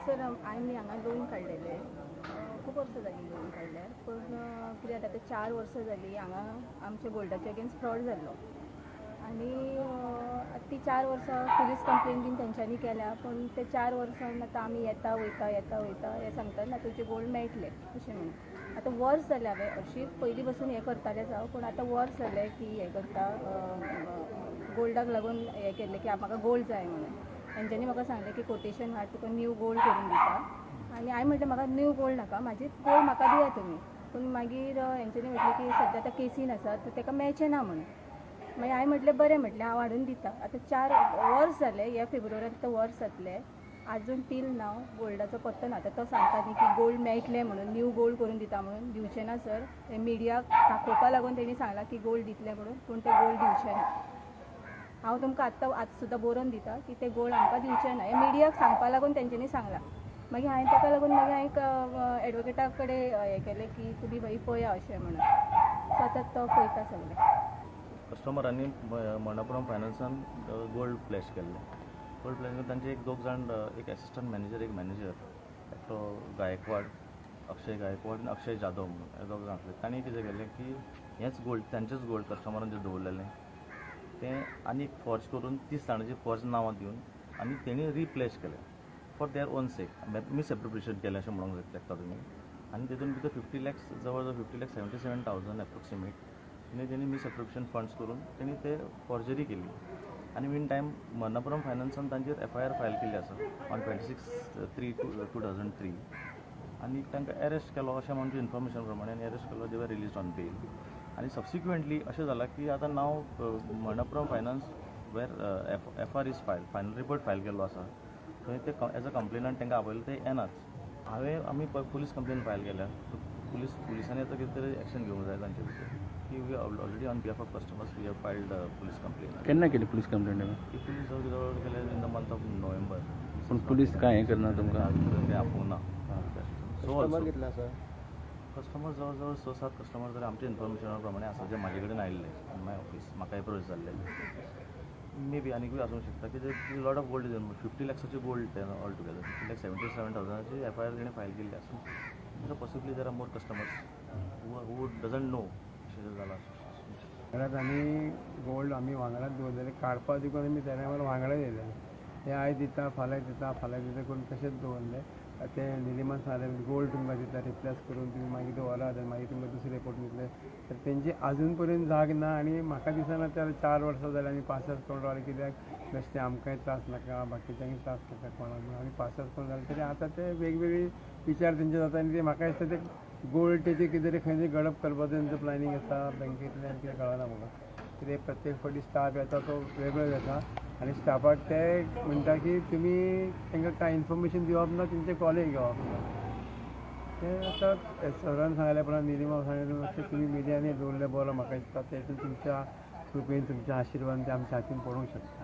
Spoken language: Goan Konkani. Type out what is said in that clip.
सर, आमी हांगा लोन काडलेले, खूब वर्सां जालीं लोन काडल्यार. पूण कितें जाता, आतां 4 वर्सां जालीं हांगा आमच्या गोल्डाच्या अगेन्स्ट फ्रॉड जाल्लो आनी ती 4 वर्सां पुलीस कंप्लेन बीन तेंच्यांनी केल्या. पूण ते 4 वर्सान आतां आमी येता वयता, येता वयता, हे सांगतात ना तुजे गोल्ड मेळटले अशें म्हणून. आतां वर्स जालें, हांवें हरशीं पयलीं पासून हें करतालेंच हांव, पूण आतां वर्स जालें की हें करता, गोल्डाक लागून हें केल्लें की म्हाका गोल्ड जाय म्हणून. तेंच्यांनी म्हाका सांगलें की कोटेशन हाड, तुका न्यू गोल्ड करून दिता. आनी हांवें म्हटलें, म्हाका न्यू गोल्ड नाका, म्हाजी गोल्ड म्हाका दिया तुमी. पूण मागीर हेंच्यांनी म्हटलें की सद्या आतां केसीन आसा तर ताका मेळचें ना म्हणून. मागीर हांवें म्हटलें, बरें म्हटलें, हांव हाडून दिता. आतां 4 वर्स जालें, ह्या फेब्रुवारीक आतां वर्स जातलें, आजून टील नाव गोल्डाचो पत्तो ना. आतां तो सांगता न्ही की गोल्ड मेळटलें म्हणून, न्यू गोल्ड करून दिता म्हणून. दिवचें ना सर. हे मिडियाक दाखोवपा लागून तेणी सांगलां की गोल्ड दितलें म्हणून, पूण ते गोल्ड दिवचें ना. हांव तुमकां आत्तां आतां सुद्दां बरोवन दिता की ते गोल्ड आमकां दिवचें ना. हें मिडियाक सांगपा लागून तेंच्यांनी सांगलां. मागीर हांवें ताका लागून मागीर हांवें एडवोकेटा कडेन हें केलें की तुमी भाई पळया अशें म्हणून. सो आतां तो पळयता सगळें. कस्टमरांनी मणप्पुरम फायनान्सान गोल्ड प्लेज केल्लें. गोल्ड प्लेज करून तांचे एक दोग जाण, एक एसिस्टंट मॅनेजर, एक मॅनेजर, एकटो गायकवाड, अक्षय गायकवाड आनी अक्षय जाधव म्हणून हे दोग जाण आसले. तांणी कितें केलें की हेंच गोल्ड, तांचेंच गोल्ड कस्टमरान जें दवरलेलें तें आनी एक फॉर्ज करून, 30 जाणांची फॉर्ज नांवां दिवन आनी तेणी रिप्लेस केलें for their own sake. Misappropriation केलें अशें म्हणूंक शकता तुमी. आनी तितून भितर 50 लॅक्स, जवळ जवळ 50,77,000 एप्रोक्सिमेट तेणी मिसएप्रोप्रिएशन फंड्स करून तेणी ते फॉर्जरी केली. आनी मीन टायम मणप्पुरम फायनान्सान तांचेर एफआयआर फायल केल्ली आसा on 26/3/2003 आनी तांकां एरेस्ट केलो अशें आमच्या इन्फॉर्मेशन प्रमाणे. आनी एरेस्ट केलो, they were released on bail. आनी सबसिक्वंटली अशें जालां की आतां नाव Manappuram finance where FR is file, final report file केल्लो आसा, थंय ते एज अ कंप्लेनंट तांकां आपयले, ते येनात. हांवें आमी पुलीस कंप्लेन फायल केल्या. पुलिसांनी आतां कितें तरी एक्शन घेवंक जाय तांचे भितर की we already on behalf of customers we have filed police complain. केन्ना केली पुलीस कंप्लेंट तुमी? ती पुलीस जवळ जवळ केले in the month of November. पूण पुलीस काय हें करना तुमकां? अजून पर्यंत काही आपोवंक ना. सो कस्टमर कितले आसा? कस्टमर जवळ जवळ स सात कस्टमर जर आमच्या इन्फॉर्मेशना प्रमाणे आसा, जे म्हाजे कडेन आयिल्ले, माय ऑफिस म्हाका एप्रोच जाल्ले. मे बी आनीकूय आसूंक शकता. कित्याक lot of gold is, 50 लॅक्साचे gold ते ऑल टुगेदर 50,77,000ची एफआयआर तेणें फायल केल्ली आसा. Possibly there are more customers who doesn't know अशें जालां. वांगडाच आमी गोल्ड आमी वांगडाच दवरलेले. काडपा देखून आमी त्या टायमार वांगडा येयले. ते आयज दिता, फाल्यां दिता, फाल्यां दिता करून तशेंच दवरले. ते निलिमान सांगलें, गोल्ड तुमकां दिता रिप्लेस करून, तुमी मागीर दवरात आनी मागीर तुमकां दुसरे रिपोर्ट दितले. तर तेंची आजून पर्यंत जाग ना. आनी म्हाका दिसना ते आतां 4 वर्सां जालीं आमी पासास करून रावले. कित्याक बेश्टे आमकांय त्रास नाका, बाकीच्यांकय त्रास नाका कोणाक म्हणून आमी पासास करून जाले. तरी आतां ते वेगवेगळी विचार तेंचे जाता आनी ते म्हाका दिसता ते गोल्ड तेजे कितें तरी खंय तरी गडप करपाचो तेंचो प्लॅनिंग आसा बँकेंतल्यान, कितें कळना म्हाका. कितें प्रत्येक फावटी स्टाफ येता तो वेगळो येता आनी स्टाफाक ते म्हणटा की तुमी तांकां कांय इन्फॉर्मेशन दिवप ना, तेंचे कॉलय घेवप ना. ते आतां सरान सांगल्या प्रमाण, निलिमा सांगलें, मातशें तुमी मिडियांनी दवरलें बरो म्हाका दिसता. तेतून तुमच्या कृपेन, तुमच्या आशिर्वादान ते आमच्या हातीन पडूंक शकता.